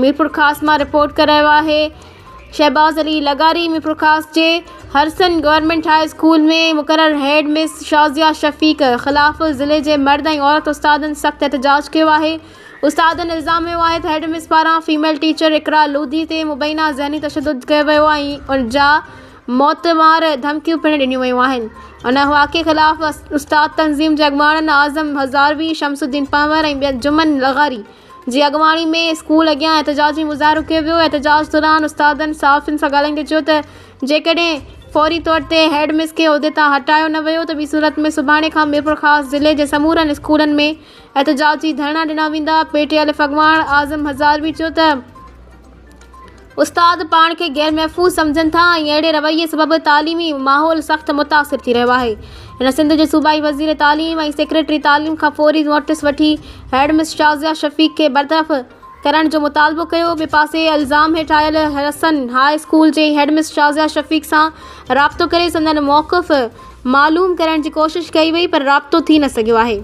ميرپورخاص مان رپورٽ ڪري رهيو آهي شهباز علي لغاري ميرپورخاص جي هرسن گورنمينٽ هاء اسڪول ۾ مقرر هيڊ مس شازيه شفيق خلاف ضلعي جي مرد ۽ عورت استادن سخت احتجاج ڪيو آهي استادن الزام هنيو آهي ته هيڊ مس پاران فيميل ٽيچر اقرا لوڌي تي مبينا ذهني تشدد ڪيو ويو ۽ ان جا موتمار ڌمڪيون پڻ ڏنيون ويون آهن. ان واقعي خلاف استاد تنظيم جي اڳواڻن اعظم هزاروي، شمس الدين پنهور ۽ ٻين جمن لغاري جي اڳواڻي ۾ اسڪول اڳيان احتجاجي مظاهرو ڪيو ويو. احتجاج دوران استادن صحافين سان ڳالهائيندي چيو ته جيڪڏهن فوري طور تي هيڊ مس کي عهدي تان هٽايو نه ويو ته ٻي صورت ۾ سڀاڻي کان ميرپورخاص ضلعي جي سمورن اسڪولن ۾ احتجاجي ڌرڻا ڏنا ويندا. پي ٽي الف اڳواڻ اعظم هزاروي چيو ته استاد پاڻ کي غير محفوظ سمجهن ٿا ۽ اهڙي رويي سبب تعليمي ماحول سخت متاثر ٿي رهيو آهي. هن سنڌ جي صوبائي وزير تعليم ۽ سيڪريٽري تعليم کان فوري نوٽيس وٺي هيڊ مس شازيه شفيق کي برطرف ڪرڻ جو مطالبو ڪيو. ٻئي پاسي الزام هيٺ آيل حسن هاء اسڪول جي هيڊ مس شازيه شفيق سان رابطو ڪري سندن موقف معلوم ڪرڻ جي ڪوشش ڪئي وئي پر رابطو ٿي نه سگهيو آهي.